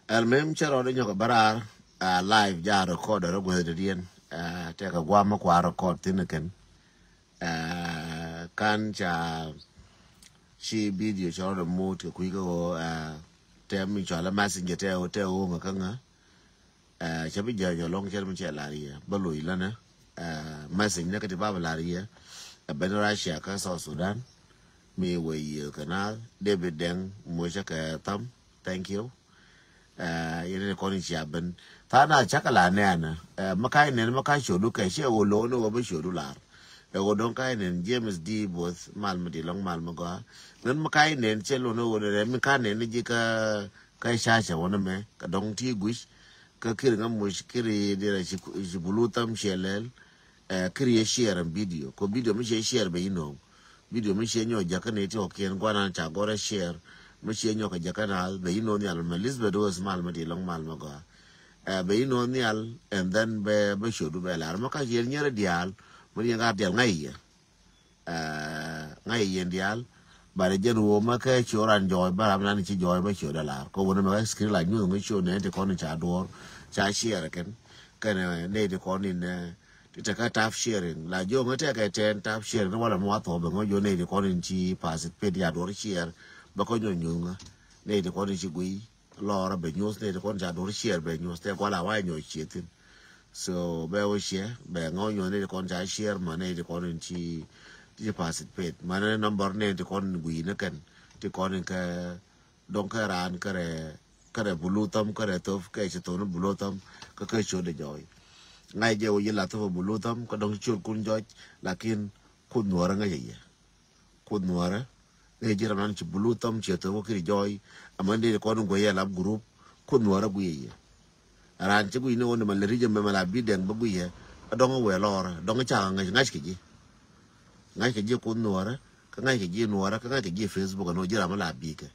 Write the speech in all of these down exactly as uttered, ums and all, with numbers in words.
Ɛl mem cɛ rɔɔdɛ nyɔk ɛ bä raar. Live ja record rɔ guäth dɛ diɛn. Tɛkɛ guam mi kua record thin kɛn. Kan ca ci video cɛ rɔɔdɛ mut kɛ kui̱ kä ɣöö tɛm mi cɔal ɛ messenger tɛ ɣöö tɛ ɣöö ŋä kä ŋä. Cɛ bi jɛ jɔ lɔŋ cɛ mi cɛ lar yɛ bä loc länä. Message ni kä ti ba bi lar yɛ ɛ ben Russia kä South Sudan. Mi wee yiëë kɛ naath David Deng mucä kɛ tham. Thank you. Yɛn ni kɔn in cia ben tha̱a̱ŋ naath cakɛ la nɛɛnä. Mä ka̱c nɛn mä ka̱c cio̱du kɛ ciɛ ɣöö lo̱o̱n ɣöö bä cio̱du lar. Ɛ ɣöö dɔ̱ŋ ka̱c nɛn James D Both mal mi di lɔŋ mal mi gɔaa. Ŋän mä ka̱c nɛn ciɛ lo̱o̱n ɣöö nɛn mi ka̱c nɛn ni ji̱ kä kä ca̱cä wä ni mɛ kɛ dɔ̱ŋ ti guic. Kä kiri ŋä muc kiri dirɛ ci bulu tham ciɛ lɛl. Kiri yɛ share ɛn video kɛ video mi ciɛ share bɛ inɔm. Video mi ciɛ nyɔ jakä ni ti ɔkiɛn guanan ca gɔrɛ share. Mi ciɛ nyɔ kɛ jakä na bɛ inɔm nhial mɛ Elizabeth Rose mal mi ti lɔŋ mal mi gɔaa. Bɛ inɔm nhial and then bɛ bɛ cio̱du bɛ lar mɛ ka ciɛ nyɛrɛ diaal. Mi ni ŋa̱r diaal ŋa̱c yɛ ŋa̱c yɛ yɛn diaal. But jɛn woo mɛ kɛ cio ran jɔɔc bä ram nan ci jɔɔc bä cio dɛ lar kɛ wun mɛ kɛ screen la nyuth ŋä cio nɛ ti kɔn in ca duɔr ca share kɛn. Kɛn nɛ ti kɔn in ti tekɛ tap sharing la jiɔ ŋä tekɛ tɛn tap sharing wala mɛ wa thɔ bɛ ŋä jiɔ nɛ ti kɔn in ci participate ya duɔr share. Bɛ kɔ nyuth nyuth ŋä nɛ ti kɔn in ci gui. Lɔɔrä bɛ nyuɔth nɛ ti kɔn ca duɔr share bɛ nyuɔth tɛ guala wa nyuɔth cie thin. So bɛ wä share bɛ ŋa wä nyuɔth nɛ ti kɔn ca share ma nɛ ti kɔn in ci ti participate ma nɛ number nɛ ti kɔn in gui ni kɛn ti kɔn in kɛ dɔŋ kɛ raan kɛ rɛ kɛ rɛ bulu tham kɛ rɛ thof kɛ ci thon bulu tham kɛ kɛ cot de jɔy. Ŋa jɛ wä yi la thof bulu tham kɛ dɔŋ cot kun jɔc. Lakin kun nuɔrä ŋa jɛ yɛ. Kuoth nuɔrä ŋäc ji̱ ram nan ci bulu thɔm ciɛ thok wä kiri jɔɔy. Amäni dee kɔn in guɛy yɛ lap group. Kuoth nuɔrä guiyɛ yɛ. Raan ci guiy ni wä ni ma lɛ ri̱c ɛmɛ ma la bi dɛŋ bä guiyɛ. A dɔŋ wɛ lɔɔrä dɔŋ ca ŋäc ŋa̱c kɛ ji̱. Ŋa̱c kɛ ji̱ kuoth nuɔrä kä ŋa̱c kɛ ji̱ nuɔrä kä ŋa̱c kɛ ji̱ Facebook ɛn wä ji̱ ram ma la bikɛ.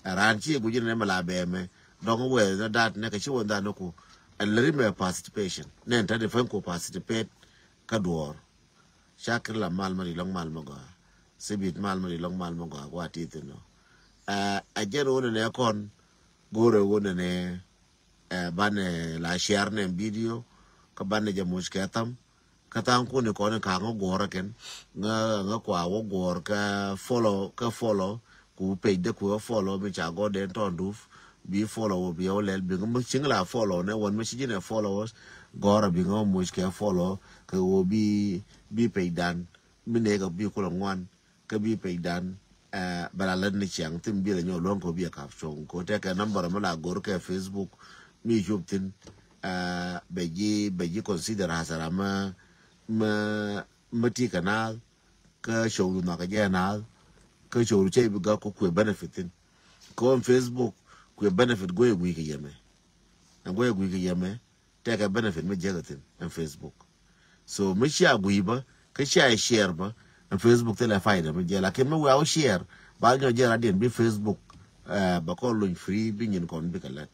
Raan ci guic ni ma la bɛ mɛ dɔŋ wɛ ni dat ni kɛ ci wä ni dat ni ku. Ɛn lɛ ri̱c mɛ participation nɛn tɛt ifɛn ku participate. Kä duɔɔr. Cakir la mal ma ri lɔŋ mal ma gɔaa. Sibit mal ma ri lɔŋ mal ma gɔaa gua ti thin nɔ. Ɛ jɛn wunɛ nɛ kɔn go̱rɛ wunɛ nɛ. Ɛ banɛ la share nɛ video. Kä banɛ jɛ muc kɛ tham. Kä tha̱a̱ŋ kuni kɔn in ka̱a̱ŋ wä guɔ̱ɔ̱rä kɛn. Ŋä ŋä kua wä guɔ̱ɔ̱r kä follow kä follow. Ku page de ku wä follow mi ca gɔ̱r den tɔn duf. Bi follow wä bi wä lɛl bi ŋä mi ciŋ la follow nɛ wän mi ci ji̱n ɛ followers. Gɔ̱rä bi ŋä wä muc kɛ follow kɛ wä bi bi page dan. Mi nɛ kɛ bi kulɛ ŋuan kɛ bi page dan. Bɛ la lät ni ciaŋ thim bi la nyɔ luɔ̱ŋ kɛ wä bi ɛ kap cuɔ̱ŋ kɛ wä tɛkɛ number mi la gɔ̱r kɛ Facebook. Mi cup thin bɛ ji̱ bɛ ji̱ consider hasara mi mi mi ti kɛ naath. Kä cio̱w du nhɔakä jɛ naath. Kä cio̱w du cɛ bi gak kɔ kuɛ benefit thin. Kä wä Facebook kuɛ benefit guɛ gui̱ kɛ yɛmɛ. Ɛn guɛ gui̱ kɛ yɛmɛ tɛkɛ benefit mi jek thin ɛn Facebook. So mi cia gui̱ bä kä cia share bä ɛn Facebook thilɛ fayda mi jɛ lakin mi wia wä share ba nyɔ jɛ radiɛn bi Facebook. Bɛ kɔn luny free bi nyin kɔn bi kɛ lɛt.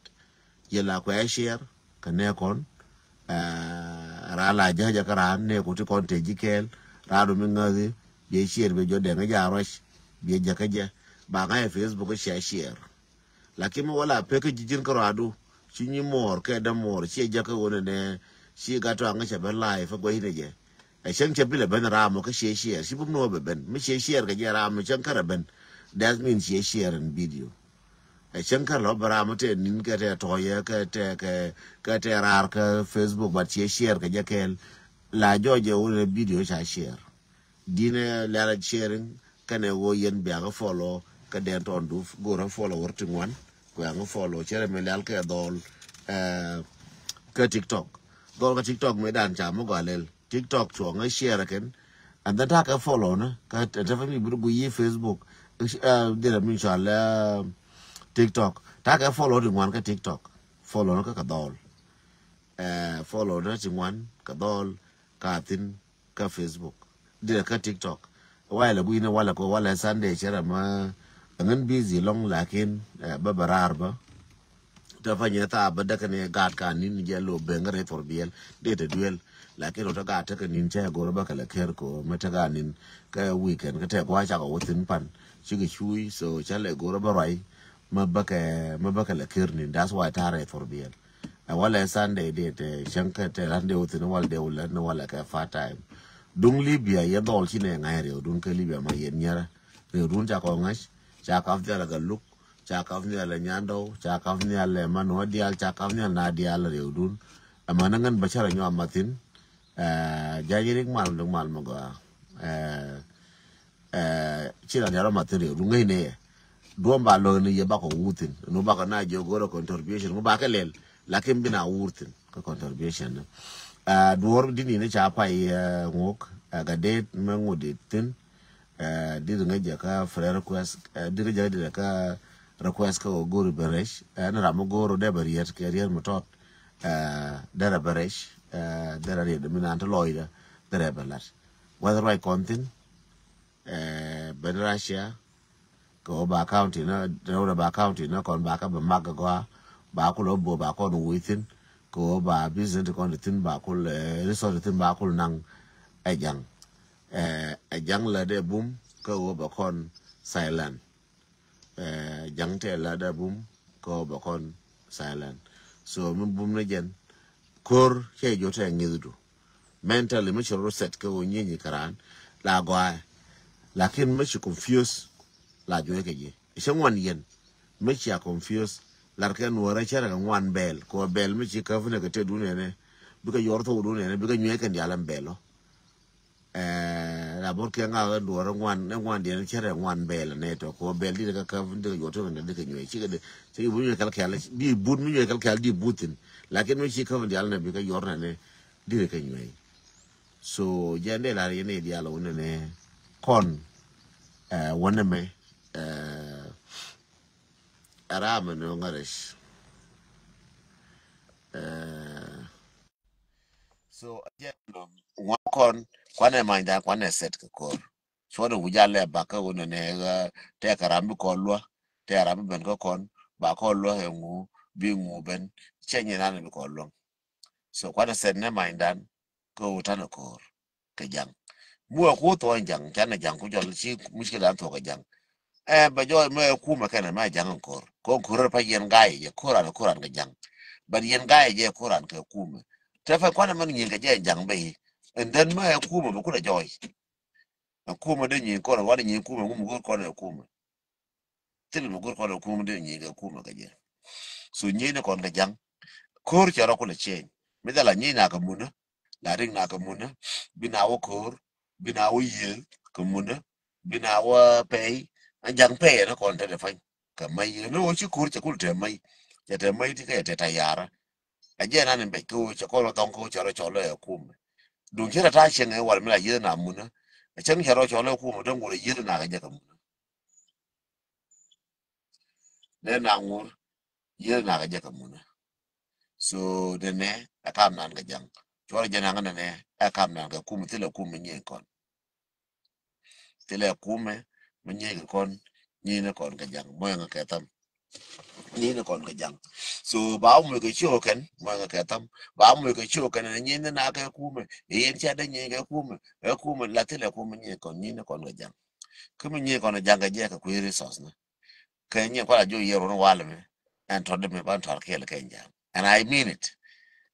Yɛ la kuɛ share kɛ nɛ kɔn. Raa la jäjä kä raan nɛ ku ti kɔn te ji̱ kɛɛl. Raan mi ŋäthi biɛ share biɛ jɔ dɛŋ ja ruac biɛ jäkä jɛ. Ba ŋa̱c ɛ Facebook kä cia share. Lakin mi wala pek kä ji̱ ji̱n kä ruadu ci nyi muɔɔr kɛ dämuɔɔr ciɛ jäkä ɣöö nɛ nɛ ci gat tɔaŋ kä cɛ ben live kä gua̱cnɛ jɛ. Ɛ cäŋ cɛ bilɛ ben ram mɔ kä ciɛ share ci bum ni wä bɛ ben mi ciɛ share kɛ jɛ ram mɔ cäŋ kärɛ ben. That mean ciɛ share in video. Ɛ cäŋ kärɛ lɔ bɛ ram mɔ tɛ nin kɛ tɛ tɔyɛ kɛ tɛ kɛ kɛ tɛ raar kä Facebook but ciɛ share kɛ jɛ kɛɛl. La jɔɔc jɛ wä nɛ video ca share. Dinɛ lɛl sharing kɛnɛ wä yɛn biakä follow kä dɛn tɔn duf go̱rä follow wär ti ŋuan. Kuɛ ŋä follow cɛ rɛ mi lɛl kɛ dhɔl. Kä TikTok dhɔl kä TikTok mi dan ca mi gɔa lɛl TikTok cuɔ ŋä share kɛn. And then takɛ follow ni kä tɛfɛ mi bi ri guiy yi Facebook. Dirɛ mi cual TikTok takɛ follow ti ŋuan kä TikTok. Follow ni kä kɛ dhɔl. Follow ni ti ŋuan kɛ dhɔl. Ka thin kä Facebook. Dirɛ kä TikTok. Wailɛ gui̱n walɛ ko walɛ Sunday cɛ rɛ ma. Ɛŋän busy lɔŋ lakin bä bɛ raar bä. Tɛ pa nyɛ thaa bä däkɛ ni gaat ka nin jɛ lo ben kä rɛ thor biɛl. Dee te duel. Lakin ɔ tɛ gaat tekɛ nin cɛ go̱rä bä kɛ lɛ ker ko mɛ tɛ gaat nin kä weekend kä tɛ gua̱a̱ cakɔ wä thin pan. Cikɛ cuuc so cɛ lɛ go̱rä bä ruac. Mä bäkɛ, mä bäkɛ lɛ ker ni, that's why ta̱rɛ thor biɛl. Ɛ walɛ Sunday dee tɛ cäŋ kɛ tɛ ran dee wä thin wal dee wä lät ni walɛ kɛ part time. Duŋ Libya yɛ dhɔl ci nɛ ŋa̱c rɛw dun kɛ Libya ma yɛn nyɛrɛ. Rɛw dun ca kɔ ŋa̱c, ca kap nhial ɛ Galuk, ca kap nhial ɛ Nyandɔw, ca kap nhial ɛ Manuɔ diaal, ca kap nhial na diaal rɛw dun. Ɛmɛ ni ŋän bä cä rɛ nyɔam ma thin. Ɛ, ja̱ ji̱ rik mal duk mal mɛ gɔaa. Ɛ, ɛ, ci la dial ma thil riw du ŋäcnɛ yɛ. Duɔ̱m ba lo̱k ni yɛ bakɔ wur thi̱n. Nu bakɔ na jiök go̱rɛ contribution ŋu bakɛ lɛl. Lakin bi na wur thi̱n kä contribution ni. Ɛ, duɔ̱r di ni ni ca pay, ɛ, ŋuk, ɛ, ka det mɛ ŋut dit thi̱n. Ɛ, dit ŋäc jɛ kä friend request, ɛ, dit ŋäc jɛ dit kä request kä go̱ri ben rɛc. Ɛ, ni ram mi go̱r dee bɛ riet kɛ riet mi tɔt. Ɛ, derɛ bɛ rɛc, ɛ, derɛ riet mi nan ti lɔcdä, derɛ bɛ lat. Whether ruac kɔn thi̱n, ɛ, ben Russia, kɛ ɣöö ba county ni, rɛwdɛ ba county ni kɔn ba kä bɛ mak kɛ gɔaa, ba kul ɣöö bo ba kɔn wuc thi̱n, kɛ ɣöö ba business ti kɔn ti thi̱n ba kul, ɛ, resource ti thi̱n ba kul naŋ ɛ ja̱ŋ. Ɛ, ɛ ja̱ŋ lät ɛ bum, kɛ ɣöö bɛ kɔn silent. Ɛ, ja̱ŋ tɛ lat a bum kɛ ɣöö bɛ kɔn silent. So mi bum ni jɛn ko̱r cɛ jɔ tɛ ŋi̱thdu. Mentally mi ci rɔ set kɛ ɣöö nyienyi kɛ raan la gɔaa. Lakin mi ci confuse la juɔc kɛ ji̱. Cɛ ŋuan yɛn mi ci a confuse. Lar kɛ nuɔrɛ cɛ rɛ kɛ ŋuan bɛɛl kɛ ɣöö bɛɛl mi ci käp ni kɛ tëëdun ɛnɛ bikɛ yuɔr thokdun ɛnɛ bikɛ nyuɛc kɛn diaal ɛn bɛɛl ɔ. Ɛ, la bor kɛ ŋa ɣä duɔr ŋuan, ɛ ŋuan diɛn cɛ rɛ ŋuan bɛɛl nɛ tɔ kɔ bɛɛl di kä käp di kɛ yuɔt tɔ nɛ di kɛ nyuɛ ci kɛ di ci kɛ bu nyuɛ kɛl kɛl di but mi nyuɛ kɛl kɛl di but thin. Lakin mi ci käp dial nɛ bi kɛ yuɔr nɛ nɛ di kɛ nyuɛ. So jɛn dee la yɛn ni dial wun nɛ kɔn, ɛ, wun nɛ mɛ, ɛ, ɛ ram nɛ ŋa rɛc. Ɛ, So, jɛ ŋuan kɔn, kuanɛ manydan, kuanɛ set kɛ ko̱r. Cuɔt ɛ wi̱c a lɛ bak kä ɣöö nɛ nɛ, ɛ, tɛkɛ ram bi kɔn luä, tɛkɛ ram bi ben kä kɔn, ba kɔn luä ɛ ŋu, bi ŋu ben, cɛ nyin an bi kɔn luäŋ. So, kuanɛ set nɛ manydan, kä ɣöö tanɛ ko̱r kɛ ja̱ŋ. Mu ɛ ku thuɔ̱k ja̱ŋ, canɛ ja̱ŋ ku jɔl ci muckilɛ an thuɔ̱k kɛ ja̱ŋ. Ɛ, bɛ jɔɔc mɛ ɛ kumɛ kɛnɛ mɛ ja̱ŋ in ko̱r. Kɔn ko̱r pa yɛn ga̱a̱c jɛ ko̱r an, ko̱r an kɛ ja̱ŋ. But yɛn ga̱a̱c jɛ ko̱r an kɛ kumɛ. Tɛ fɛn kuanɛ mɛn nyin kɛ jɛ ja̱ŋ bɛ yi. And then mɛ ɛ kumɛ bɛ kulɛ jɔɔc. Ɛ kumɛ dee nyin kɔn, wanɛ nyin kumɛ, ŋu mi go̱r kɔn ɛ kumɛ. Thil mi go̱r kɔn ɛ kumɛ dee nyin kɛ kumɛ kɛ jɛ. So nyin ni kɔn kɛ ja̱ŋ. Ko̱r cɛ rɔ kulɛ change. Mi dhɛ la nyin na kɛ munä. La rik na kɛ munä. Bi na wä ko̱r. Bi na wä yiëë kɛ munä. Bi na wä pɛy. Ɛ ja̱ŋ pɛy ɛn kɔn te dee pany. Kɛ mäy ɛn wä ci ko̱r cɛ kul te mäy. Cɛ te mäy ti kɛ te tayara. Ɛ jɛ nan in bɛc kä wä cɛ kɔn wä dhɔŋ kä wä cɛ rɔ cɔl ɛ kumɛ. Duŋ cɛ rɔ ta̱a̱ cieŋ ɛ wal mi la yiëë na munä. Ɛ cäŋ cɛ rɔ cɔl ɛ kumɛ dee ŋul ɛ yiëë na kɛ jɛ kɛ munä. Dee na ŋur yiëë na kɛ jɛ kɛ munä. So dee nɛ ɛ kam nan kɛ ja̱ŋ. Cuɔr jɛ naŋ nɛ nɛ ɛ kam nan kɛ kumɛ thilɛ kumɛ nyieny kɔn. Thilɛ kumɛ mi nyieny kɛ kɔn nyieny ni kɔn kɛ ja̱ŋ. Mɔyɛ ŋa kɛ tham. Nyieny ni kɔn kɛ ja̱ŋ. So ba wä muc kɛ ciö kɛn mɔyɛ ŋa kɛ tham. Ba wä muc kɛ ciö kɛn nɛ nyieny ni na kɛ kumɛ. Ɛ yɛn cia dee nyieny kɛ kumɛ. Ɛ kumɛ la thilɛ kumɛ nyieny kɔn nyieny ni kɔn kɛ ja̱ŋ. Kä mi nyieny kɔn kɛ ja̱ŋ kɛ jɛ kɛ kui̱ resource ni. Kɛ nyin kuala jiök yiëë ruɔ̱n walɛ mi ɛn tɔt dee mi ban tɔr kiɛl kɛ ja̱a̱ŋ. And I mean it.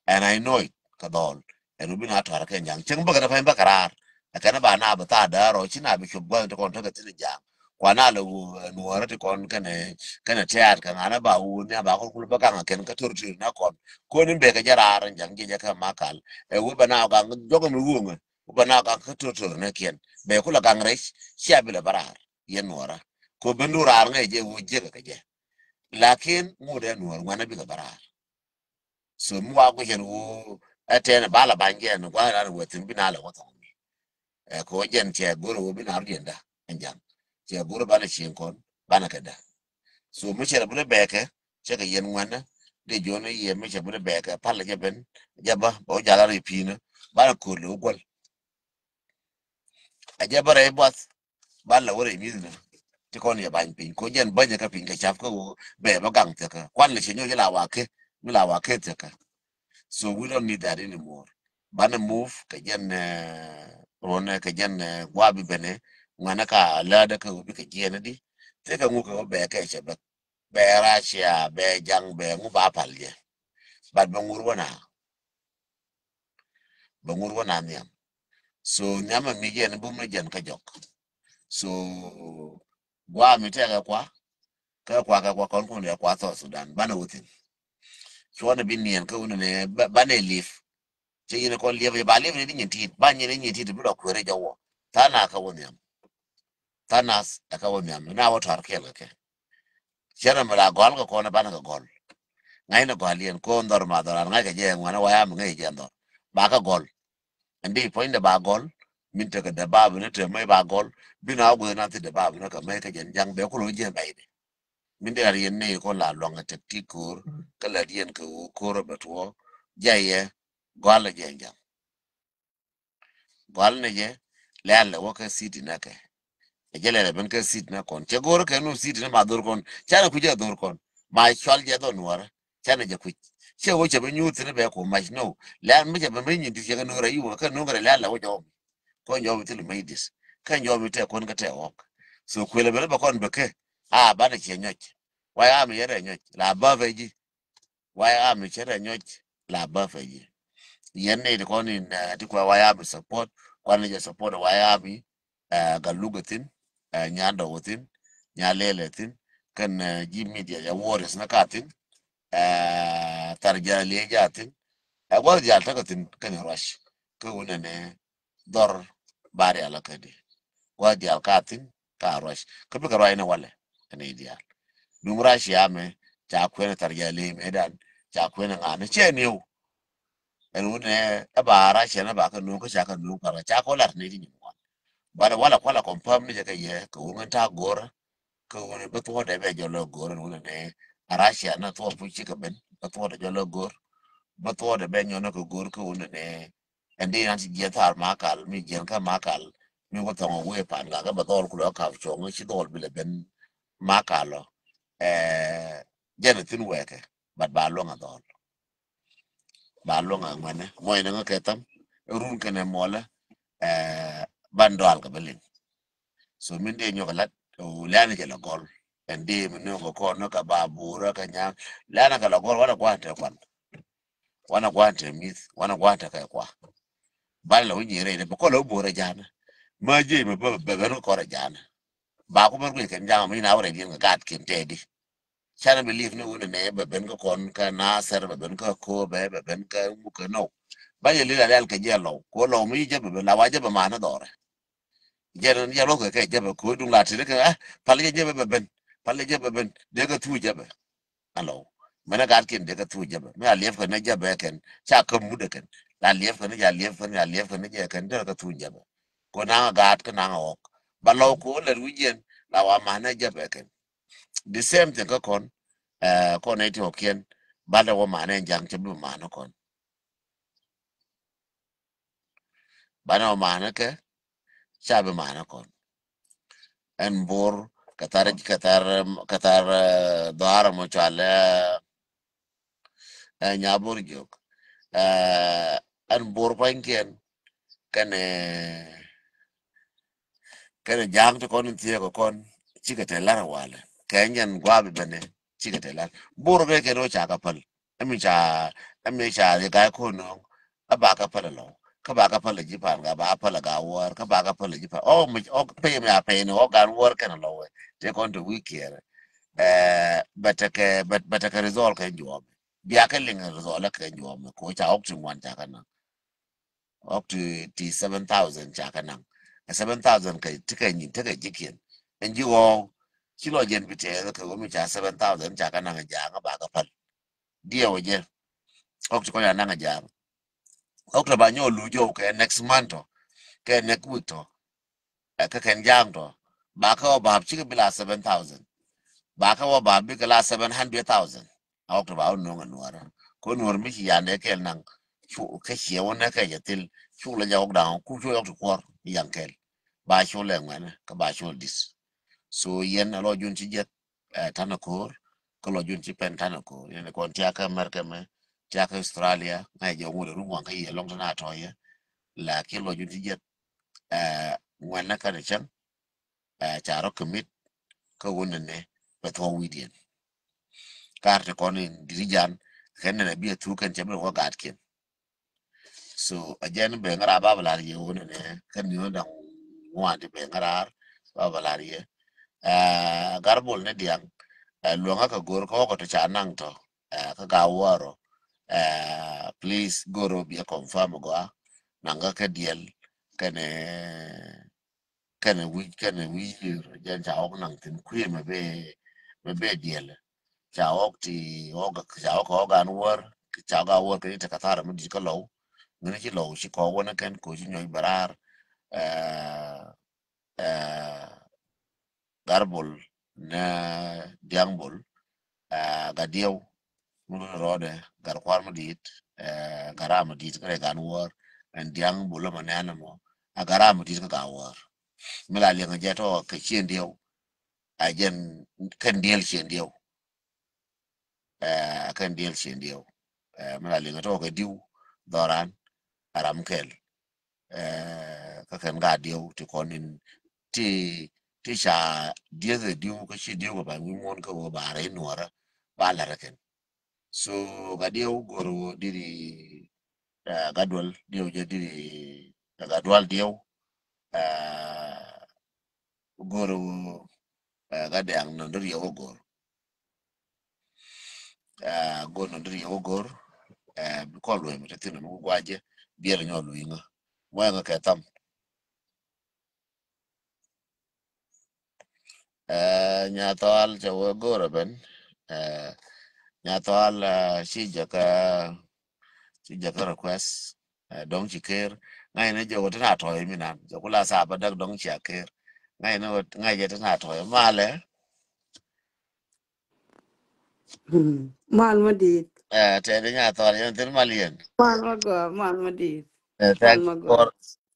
And I know it. Kɛ dhɔl ɛn wä bi na tɔr kɛ ja̱a̱ŋ cäŋ bäkɛ na pany bäkɛ raar. Ɛ kɛn ba na bi thaat däär rɔ ci na bi cuɔp gua̱th ti kɔn tekɛ thin ja̱a̱ŋ. Kua na lɛ wä nuɔɔrä ti kɔn kɛnɛ kɛnɛ tɛ̈t kɛ ŋa̱n a ba wä ni a ba kɔn kul bä gaŋ ɛ kɛn kä tor tor na kɔn. Kɔn in bɛ kɛ jɛ raar in ja̱a̱ŋ jiɛ jɛ kɛ ma kal ɛ wä bɛ na gaŋ jɔk mi wuŋɛ. Wä bɛ na gaŋ kä tor tor ni kiɛn bɛ kulɛ gaŋ rɛc. Cia bi lɛ bä raar. Yɛn nuɔɔrä. Ko ben du raar ŋäc jɛ wä jiäk kɛ jɛ. Lakin ŋut ɛ nuɔɔr ŋuɛn a bikɛ bä raar. So mi wa guicɛn wä ɛ tɛn ba la bany jɛ ni gua̱n ran wä thin bi na lɛ wä thɔŋ. Ɛ ko jɛn cɛ go̱r wä bi na rdiɛn da ɛn ja̱ŋ. Cɛ go̱r banɛ cieŋ kɔn banɛ kɛ da. So mi cɛ rɛ bi lɛ bɛɛkɛ cɛ kɛ yɛn ŋuɛn dee jiɔn yɛ mi cɛ bi lɛ bɛɛkɛ pal jɛ ben jɛ ba bɛ wä jala ri pi̱i̱nä banɛ ko̱r lɛ wä guäl. A jɛ bä rɛy buath. Ba la wä rɛy mi̱th ni ti kɔn yɛ bany piny ko jɛn bänyɛ kä piny kɛ cap kä wä bɛ bä gaŋ thiakä kuan lɛ cɛ nyɔk jɛ la wa kɛ mi la wa kɛ thiakä. So we don't need that anymore. Banɛ move kɛ jɛn ruɔnɛ kɛ jɛn gua bi bɛnɛ ŋuanɛ ka läädä kä wä bi kɛ jiɛnɛ di. Thiakä ŋuk kɛ wä bɛ kɛ cɛ bä. bɛ Russia, bɛ jaŋ, bɛ ŋu ba pal jɛ. But bɛ ŋur wä na. Bɛ ŋur wä na nhiam. So nhiam a mi jɛn bum ni jɛn kä jɔk. So gua mi tɛkɛ kua, kɛ kua, kɛ kua kɔn kun yɛ kua South Sudan banɛ wä thin. Cuɔnɛ bi niɛn kä wun ni banɛ live. Cɛ yin kɔn liɛp, ba liɛp ni di nyin tit, ba nyin ni nyin tit bi lɔ kuɛrɛ jɛ wɔ. Thanas ɛ kä wä nhiam. Thanas ɛ kä wä nhiam, na wä tɔr kɛl kɛ kɛ. Cɛ na mi la gɔl kɛ kɔn ɛ banɛ kɛ gɔl. Ŋa̱cnɛ gɔl yɛn kɔn dhɔr ma dhɔr an ŋa̱c kɛ jɛ ŋuanɛ wa ya mi ŋäc jɛ dhɔr. Ba kɛ gɔl. Ɛn di puɔ̱nydɛ ba gɔl, min tekɛ dɛ ba bi ni te mec ba gɔl, bi na wä gueth na thi dɛ ba bi ni kɛ mec kɛ jɛn ja̱ŋ bɛ kulɛ wä jiɛn bɛy di. Min dee lar yɛn nɛy kɔn la luaŋ ɛ tek ti ko̱o̱r, kä lät yɛn kɛ ɣöö ko̱o̱r ɛ bɛ tuɔɔ, jay yɛ, gɔal ɛ jɛ ja̱ŋ. Gɔal ni jɛ, lɛl ɛ wä kä city nɛ kɛ. Ɛ jɛ lɛl ɛ ben kä city nɛ kɔn. Cɛ go̱o̱r kɛ nu city nɛ ma dhor kɔn. Canɛ kui̱ jɛ dhor kɔn. Ma cual jɛ dhɔ nuɔrɛ. Canɛ jɛ kui̱. Cɛ wä cɛ bɛ nyuur thin bɛ ku mac no. Lɛl mi cɛ bɛ mi nyin ti cɛ kɛ nuɔrɛ yi wä kɛ nuɔrɛ lɛl ɛ wä jɔw. Kɔn jɔw bi thil mec dis. Kɛn jɔw bi tɛ kɔn kä tɛ wɔk. So kuël ɛ bɛ lɛ bɛ kɔn bɛ kɛ. A banɛ cɛ nyɔc. Wa ya mi yɛ rɛ nyɔc. La bä bɛ ji̱. Wa ya mi cɛ rɛ nyɔc la bä pɛ ji̱. Yɛn ni ti kɔn in, eh, ti kua wa ya mi support, kua ni jɛ support wa ya mi, eh, Galuk ɛ thin, eh, Nyandɔ ɛ thin, Nyalel ɛ thin, kɛn, eh, ji̱ media jɛ warriors ni ka thin, eh, thar jɛ liɛ jɛ thin, eh, guath jal tekɛ thin kɛn ruac. Kä wun ɛnɛ dhɔr ba rial kä di. Gua̱th diaal ka thi̱n ka ruac. Kä bikɛ ruac ni walɛ ɛn i̱ diaal. Duŋ Russia mɛ ca kuɛn thar jɛ ley mɛ dan ca kuɛn ŋa̱n cɛ niw. Ɛn wun ɛ ba Russia ni ba kä nuŋ kä ca kä nuŋ parkä ca kɔ lat ni ti nyim wan. But walɛ kualɛ confirm ni jɛ kɛ yɛ kɛ wun ŋän ta go̱rä. Kä wun bi thuɔ̱ɔ̱dɛ bɛ jɔl lɔ go̱rä ɛn wun ɛ ni a Russia ni thuɔ̱ɔ̱d puc cikɛ ben bi thuɔ̱ɔ̱dɛ jɔl lɔ go̱r. Bi thuɔ̱ɔ̱dɛ bɛ nyɔn ni kɛ go̱r kä wun ɛ ni Ɛn di na ci jiɛn thar Makal, mi jiɛn kä Makal, mi wä thɔŋ a wee pan gak kä bɛ dhɔl kulɔ kap cuɔŋ ci dhɔl bilɛ ben Makal ɔ. Ɛɛ, jɛn a thin wɛɛkɛ, but ba luɔŋ a dhɔl. Ba luɔŋ a ŋuɛnɛ, muɔc ni ŋä kɛ tham, run kɛnɛ muɔlɛ, ɛɛ, ban dɔal kɛ bɛ liŋ. So min dee nyɔk a lat, o lɛn jɛ la gɔl. Ɛn dee mi nööŋ kɛ kɔn ni kɛ ba buurä kɛ nyaŋ. Lɛn kɛ la gɔl wanɛ gua̱n te kuan. Wanɛ gua̱n te mi̱th, wanɛ gua̱n te kɛ kua. Ban la wä nyier rɛy dee bɛ kɔn la wä buurä ja̱a̱nä. Ma jiey mi bä bɛ ben kɛ kɔn rɛ ja̱a̱nä. Ba ku ben guic kɛn ja̱a̱ŋ mi na wä rɛy diɛn kɛ gaat kin tɛɛdi. Canɛ believe ni wun nɛ bɛ ben kä kɔn kä Nasir, bɛ ben kä Kobe, bɛ ben kä muk kä nɔw. Ba jɛ lil a lɛl kɛ jɛ lɔw ko lɔw mi jɛ bɛ ben la wa jɛ bɛ manä dhɔrɛ. Jɛ rin jɛ lɔw kɛ kɛ jɛ bɛ ko duŋ la tiri kɛ ah pal jɛ jɛ bɛ ben, pal jɛ jɛ bɛ ben dee kɛ thu jɛ bɛ. A lɔw mɛnɛ gat kin dee kɛ thu jɛ bɛ mi a liɛp kɛ ni jɛ bɛ kɛn ca kä mudɛ kɛn la liɛp kɛ ni jɛ a liɛp kɛ ni a liɛp kɛ ni jɛ kɛn dee kɛ thu jɛ bɛ. Ko naŋ a gat kä naŋ a ɣɔk ba lɔw ko lɛt wi̱c jɛn la wa manä jɛ bɛ kɛn. The same thing kä kɔn, eh, kɔn ɛ ti ɔ kiɛn, banɛ wä manɛ ja̱ŋ cɛ bi manɛ kɔn. Banɛ wä manɛ kɛ, ca bi manɛ kɔn. Ɛn bor, kɛ thar, kɛ thar, kɛ thar, eh, dhɔaar mɔ cual, eh, eh, nya bor jiök. Eh, ɛn bor pa̱nykiɛn, kɛnɛ, kɛnɛ ja̱a̱ŋ ti kɔn in thiee kɛ kɔn, cikɛ tɛ lar walɛ. Kɛ nyɛn gua̱a̱p ibɛnɛ, cikɛ tɛ lar. Bor bɛ kɛn wä ca kɛ päl. Ɛmi ca, ɛmi ca ri ga̱a̱c ko̱n nööŋ. Ɛ ba kɛ päl ɛ lɔw. Kä ba kɛ päl ɛ ji̱ pan, kä ba päl ɛ ga̱a̱c wäär, kä ba kɛ päl ɛ ji̱ pan. Ɔ, mi, ɔ, pey mi a pey ni ɔ ga̱a̱c wäär kɛn ɛ lɔw ɛ. Tëë kɔn te wi̱i̱ kiɛɛr. Ɛ, bɛ tekɛ, bɛ, bɛ tekɛ result kɛ juɔ̱ɔ̱m. Bia kɛ liŋ result kɛ juɔ̱ɔ̱m. Ko ca ɔk ti ŋuan ca kɛ naŋ. Ɔk ti, ti seven thousand ca kɛ naŋ. Ɛ seven thousand kɛ, ti kɛ nyin, ti kɛ ji̱kiɛn. Ɛn ji̱ ɣɔw. Ci lɔ jɛn bi tɛɛth kɛ ɣöö mi ca seven thousand ca kɛ naŋ ɛ ja̱a̱ŋ ɛ ba kɛ päl. Diɛw ɛ jɛ. Ɔk ti kɔc a naŋ ɛ ja̱a̱ŋ. Ɔk tɔ ba nyɔk luc jɔw kɛ next month tɔ. Kɛ next week tɔ. Ɛ kä kɛn ja̱a̱ŋ tɔ. Ba kä wä bap cikɛ bi la seven thousand. Ba kä wä bap bikɛ la seven hundred thousand. A ɔk tɔ ba wä nuɔ̱ŋ ɛ nuɔ̱ɔ̱rä. Ko nuɔ̱ɔ̱r mi ci yandɛ kɛl naŋ. Cu kä ciɛ wä nɛ kɛ jɛ thil. Cu lɛ jɛ ɔk da̱ŋ ku cu ɔk ti kuɔr. Yaŋ kɛl. Ba cu lɛ ŋuɛnɛ kä ba cu dis. So yɛn a lɔ jun ci jɛth. Ɛ, tanɛ ko̱o̱r, kä lɔ jun ci pɛn tanɛ ko̱o̱r. Yɛn kɔn tiakä America mɛ, tiakä Australia, ŋa̱c jɛ ŋut ɛ run waŋ kä yɛ lɔŋ tɛn a tɔ̱ yɛ. Lakin lɔ jun ci jɛth, ɛ, ŋuɛn nä kɛn cäŋ, ɛ, ca rɔ commit, kä wun nɛ nɛ, bɛ thuɔ̱k wi̱diɛn. Tar ti kɔn in diri jan kɛn nɛn a bi a thuk kɛn cɛ bi wä gat kiɛn. So a jɛn ben ŋa̱ra ba bɛ lar yɛ wun nɛ kɛn ni wun daŋ ŋuan ti ben ŋa̱ra ba bɛ lar yɛ. Ɛ, Garbol ni diaŋ, ɛ, luɔŋä kɛ gor kɛ wä kɛ tɔ ca naŋ tɔ, ɛ, kä ka wä rɔ. Ɛ, please gor wä bi a confirm gɔa naŋ kä kɛ diɛl kɛnɛ kɛnɛ wi̱c kɛnɛ wi̱c lir jɛn ca ɣɔk naŋ thin kui̱ mɛ bɛ mɛ bɛ diɛl. Ca ɣɔk ti ɣɔk ca ɣɔk ɣɔk an wär ca ɣɔk a wär kɛ ni te kathara mi di̱t kä lɔw. Ŋäni ci lɔw ci kɔk wänä kɛn ko ci nyɔc bɛ raar. Ɛ, ɛ, Garbol nɛ diaŋ bol, ɛ, Gadiɛw mi rɔɔdɛ Gar kuar mi di̱t, ɛ, Gar ram mi di̱t kä rɛ gan wär. Ɛn diaŋ bol mɛ nɛn mɔ a Gar ram mi di̱t kä gan wär. Mi la liɛŋ jɛ tɔ kɛ cien diɛw. A jɛn kɛn diɛl cien diɛw. Ɛ, kɛn diɛl cien diɛw. Ɛ, mi la liŋ tɔ kɛ diw dhɔran a ram kɛl. Ɛ, kä kɛn ga diɛw ti kɔn in ti ti ca dieth ɛ diw kä ci diw kɛ ba wi̱i̱ muɔ̱n kä wä ba rɛy nuɔrä ba lɛr kɛn. So ga diɛw gor wä diri, ɛ, ga dual diɛw jɛ diri, ɛ, ga dual diɛw. Ɛ, gor wä, ɛ, ga diaŋ nɔn diri yɛ wä gor. Ɛ, gor nɔ diri yɛ wä gor. Ɛ, bi kɔn luɔ̱c mi te thin mi wä guacɛ biɛl nyɔ luiŋä wɛŋä kɛ tham. Ɛ, Nyathɔal cɛ wä gor ɛ ben. Ɛ, Nyathɔal, ɛ, ci jɛ kä ci jɛ kä request. Ɛ, dɔŋ ci ker ŋa̱c ni jɛ wä tin a tɔ̱ mi nan jɛ kula sa bä däk dɔŋ ci a ker. Ŋa̱c ni wä ŋa̱c jɛ tin a tɔ̱ malɛ. Mal ma di̱i̱t. Ɛ, tɛɛdɛ Nyathɔal yɛn thin mal yɛn. Mal ma gɔaa, mal ma di̱i̱t. Ɛ, mal thank ma you gɔaa.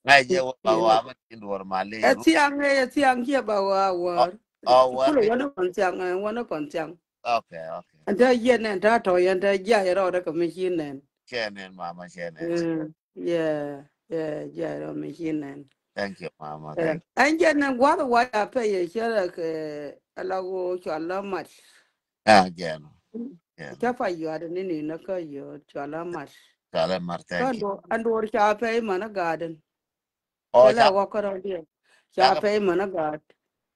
Ŋa̱c jɛ wä ba wa ma tin duɔr mal yɛn. Ɛ thiaŋ, ɛ thiaŋ kiɛ ba wa wär. Ɔ wär. Kulɛ wanɛ kɔn thiaŋ, ɛ wanɛ kɔn thiaŋ. Okay, okay. Ɛn tɛ yɛn nɛn tɛ tɔ yɛn tɛ jia yɛ rɔɔdɛ kɛ mi ci nɛn. Cɛ nɛn mama cɛ nɛn. Mm, yeah, yeah, jia yɛ rɔɔdɛ mi ci nɛn. Thank you, mama. Thank you. Ɛn jɛ nɛn guath wa ya pɛ yɛ cɛ rɛ kɛ ala wo cɔal la mat. Ah, jɛn. Jɛn. Ca pa yuat ni ni na ka yuat cɔal la mat. Cɔal la mat, thank you. Ɛn duɔr ca pɛ iman a garden. Ɔ, cɛ lɛ ca wä kärɔ̱diɛn ca pɛy män a gaat.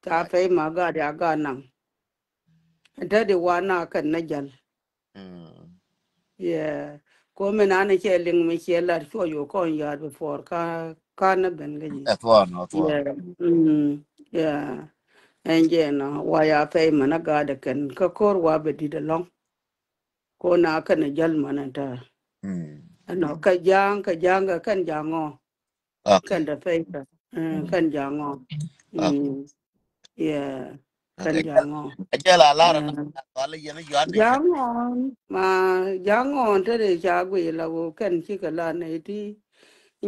Ca pɛy män a gaat ya gaat naŋ. Te di wan na kɛn na jäl. Yeah. Ko mi nan cɛ liŋ mi cɛ lat cuɔ yo kɔn yaat before ka ka na ben kä ji̱. Ɛ thuɔn, ɛ thuɔn. Yeah. Mm. Yeah. Ɛn jɛ na wa ya pɛy män a gaat kɛn kä ko̱r wa bɛ dit alɔŋ. Ko na kɛn a jäl män a tɛ. Ɛnɔ kä ja̱a̱ŋ kä ja̱a̱ŋ kä kɛn ja̱a̱ŋ ɔ. Okay. Kɛn dɛ pɛy kä. Mm, kɛn ja̱a̱ŋ ɔ. Okay. Mm. Yeah. Kɛn ja̱a̱ŋ ɔ. Ɛ jɛ la lar na wal yɛn yuan ni. Ja̱a̱ŋ ɔ ma ja̱a̱ŋ ɔ te de ca guiy la wo kɛn ci kɛ la ne ti.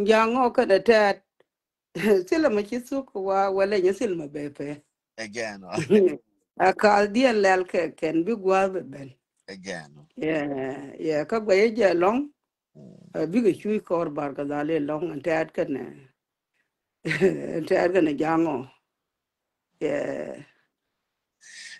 Ja̱a̱ŋ ɔ kɛn dɛ tɛt. Thilɛ ma ci thuk wa wɛlɛ nyɛ thil ma bɛ pɛ. Ɛ jɛn ɔ. A kal diɛn lɛl kɛ kɛn bi gua̱a̱th bɛ ben. Ɛ jɛn ɔ. Yeah, yeah, kä guɛy jɛ lɔŋ. Bikɛ cuc kɔr bar kɛ dhal ilɔŋ ɛn tɛɛt kɛnɛ. Ɛn tɛɛt kɛnɛ ja̱a̱ŋ ɔ. Yeah.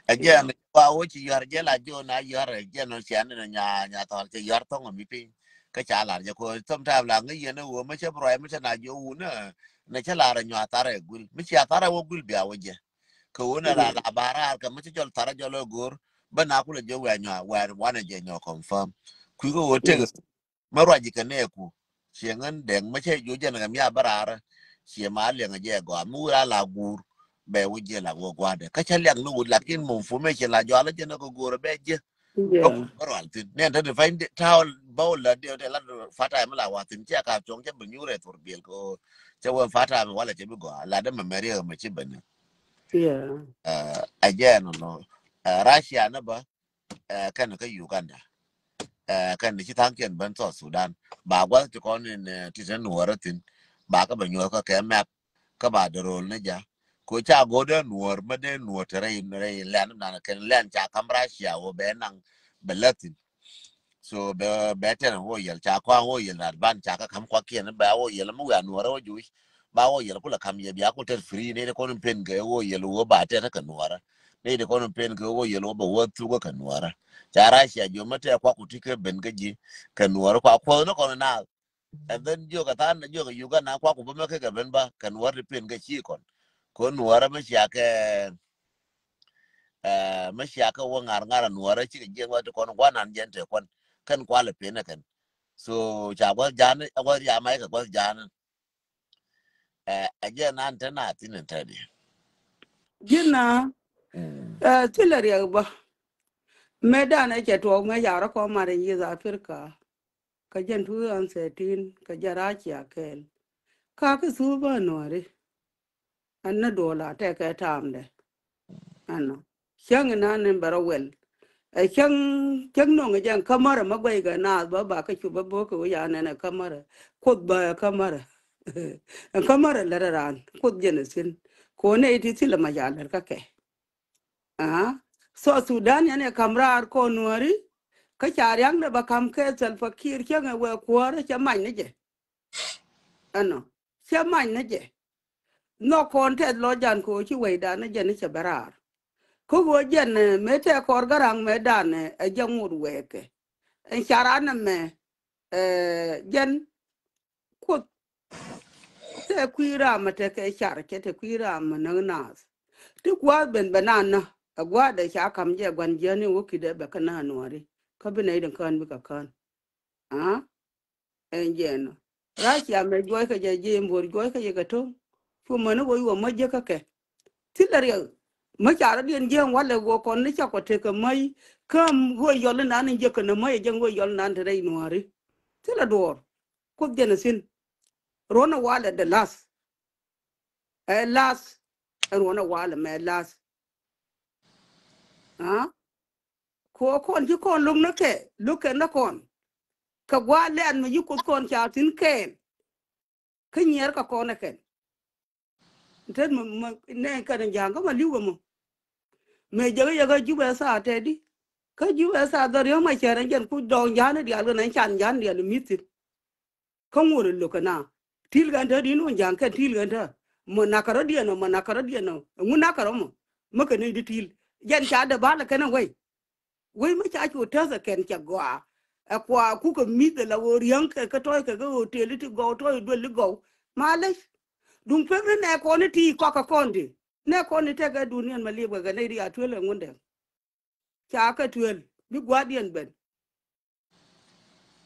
Ɛ jɛn wa wä ci yuar jɛ la jo na yuar ɛ jɛn ɔ cian ni nya nya thɔl cɛ yuar thɔŋ mi piny. Kä ca lar jɛ ko sometime la ŋä yɛn ɛ wä mi cɛ brɔy mi cɛ na jo wun ɛ na cɛ lar ɛ nyua thar ɛ gul mi cia thar ɛ wä gul bia wä jɛ. Kɛ wun ɛ la la ba rar kɛ mi cɛ jɔl thar ɛ jɔl ɛ gor bä na kulɛ jɛ wɛ nyua wɛ wan ɛ jɛ nyua confirm. Kui̱ kɛ wä tek. Mä ruac ji̱ kɛ nɛɛku ciɛ ŋän dɛŋ mä cɛ juɔc jɛn kɛ mia̱a̱ bä raarä. Ciɛ ma liɛŋ jɛ gɔaa mi wur a la guur bɛ wä jiɛ la wä gua̱a̱dɛ kä cä liak ni wut lakin mum fu mɛ ciɛ la jɔal jɛn kɛ go̱o̱rä bɛ jiɛ. Bä rual thin nɛn te di pany taw bä wä lät diɛ tɛ lat fata mi la wa thin ciɛ ka cuɔ̱ŋ cɛ bi nyuur ɛ thur biɛl kɛ cɛ wä fata mi walɛ cɛ bi gɔaa lat dɛ mɛ mɛ riɛk mɛ ci bɛ ni. Ɛ jɛ ɛn nɔ Russia ni bä ɛ kɛn kä Uganda. Ɛ kɛn ci tha̱a̱ŋkiɛn ben South Sudan ba gua̱th ti kɔn in ti te nuɔɔrä thin ba kä bɛ nyuɔth kä kɛ map kä ba dee ro̱o̱l ni ja. Ko ca go̱o̱dɛ nuɔɔr mä dee nuɔɔr te rɛy rɛy lɛn nan kɛn lɛn ca ka̱m Russia wä bɛ naŋ bɛ lät thin. So bɛ bɛ tɛn wä yɛl ca kɔaŋ wä yɛl na ban ca kä ka̱m kuakiɛn bɛ wä yɛl mi wia nuɔɔrä wä juic ba wä yɛl kulɛ ka̱m yɛ bia kul tɛt free ni kɔn in pen kɛ wä yɛl wä ba tɛt kä nuɔɔrä. Nɛy ti kɔn pen kɛ wä yɛl wä bɛ wä thuk kɛ Nuäärä. Ca Russia jiɔ mɛ tɛk kuak ku ti kɛ ben kä ji̱ kɛ Nuäärä kua kuɔth ni kɔn naath. And then jiök a than jiök a Uganda kua ku bä mɛ kɛ kɛ ben ba kɛ Nuäärä ti pen kɛ ci kɔn. Kɛ Nuäärä mɛ cia kɛ, eh, mɛ cia kɛ wä ŋa̱r ŋa̱r a Nuäärä cikɛ jiɛn wä ti kɔn guanan jɛn te kuan. Kɛn kualɛ pen ɛ kɛn. So ca guath jan a guath ria mac kɛ guath jan. Eh, a jɛ nan te na thin in te di. Jina, eh, thilɛ riɛk bä. Mɛ dan ɛ cɛ tuɔɔk mɛ yarä kɔ mar in East Africa. Kä jɛn two thousand thirteen kä jɛ rac cia kɛɛl. Ka kä thuu bä Nuäri. Ɛn ni duɔl a tɛkɛ taamdɛ. Ɛnɔ. Cäŋ inan in bɛ rɔ wɛl. Ɛ cäŋ, cäŋ noŋ jɛn kamärä mä guɛy kɛ naath bä ba kä cu bä bok kɛ wi̱c a nɛn ɛ kamärä. Kuoth bä ɛ kamärä. Ɛ kamärä lät ɛ raan. Kuoth jɛn ɛ thi̱n. Kɛ wä nɛy ti thilɛ mac a lät kä kɛ. Aa, South Sudan yɛn ɛ ka̱m raar kɔn Nuäri, kä ca ria̱ŋdɛ bɛ ka̱m kɛ Salva Kiir cäŋ ɛ wee kuäärä cɛ mac ni jɛ. Ɛnɔ, cɛ mac ni jɛ. Nhɔk kɔn tɛth lɔ jan kɛ ɣöö ci wecdan ni jɛn ni cɛ bɛ raar. Kä ɣöö jɛn, eh, mëë tɛk kɔr Garaŋ mëëdan, eh, ɛ jɛ ŋot wɛɛkɛ. Ɛn ca raan ɛmɛ, eh, jɛn Kuoth. Te kui̱ ram mi tekɛ car cɛ te kui̱ ram mi näk naath. Ti gua̱a̱th ben bɛ naan nä. Ɛ gua̱a̱th dee ca ka̱m jɛ gua̱n jiäni wä ki̱dɛ bɛ kä naan Nuäri. Kä bi nɛy din kään bikɛ kään. Aa? Ɛn jɛɛn nɔ. Russia mɛ juɔckɛ jɛ ji̱ Imbor juɔckɛ jɛ kɛ to̱ŋ. Cu mäni wä yuɔ mä jiäkä kɛ. Thilɛ riɛk. Mä ca rɔ̱diɛn jiäk walɛ wä kɔn ni ca kɔ tekɛ mäc. Käm wä yɔl inan in jiäkä nä mäc ɛ jɛn wä yɔl inan te rɛy Nuäri. Thilɛ duɔɔr. Kuoth jɛn ɛ thi̱n. Ruɔ̱n ɛ walɛ the last. Ɛ last. Ɛn ruɔ̱n ɛ walɛ mɛ last. Aa? Kɛ ɣöö kɔn ci kɔn lo̱k ni kɛ, lo̱k kɛn ni kɔn. Kɛ gua̱a̱th lɛ̈ɛ̈th mi ci Kuoth kɔn ca thi̱n kɛɛl. Kä nyiɛɛr kɛ kɔn ɛ kɛn. Tet mi, mi, nɛ kɛn ja̱a̱ŋ kä ma li̱w kɛ mɔ. Mëë jäkä jäkä Jubɛ thaa tɛt di. Kä Jubɛ thaa dhɔr yɔ̱ŋ ma cɛɛr ɛn jɛn ku dɔɔŋ ja̱a̱n diaal kɛn ɛn can ja̱a̱n diaal mi thi̱n. Kä ŋuɔ̱t ɛ lo̱k kɛ na. Ti̱i̱l kɛn te di ni wä ja̱a̱ŋ kɛn ti̱i̱l kɛn te. Mɔ nakä rɔ̱diɛn ɔ, mɔ nakä rɔ̱diɛn ɔ. Ɛŋu nakä rɔ mɔ. Mä kɛ nɛy di ti̱i̱l. Jɛn ca dee bal ɛ kɛn ɛ wei. Wei mi ca cu täth ɛ kɛn cɛ gɔaa. Ɛ kua kukɛ mi̱th ɛ la ɣöö riäŋ kɛ kä tɔ̱ɔ̱c kɛ kä hotel ti gɔw tɔ̱ɔ̱c duel ti gɔw. Malec. Duŋ pek ni nɛ kɔn ni ti kɔk kɛ kɔn di. Nɛ kɔn ni tɛk ɛ duniɛn ma liep kɛ kɛ nɛy di a tuel ɛ ŋundɛ. Ca kɛ tuel. Bi gua̱a̱thdiɛn ben.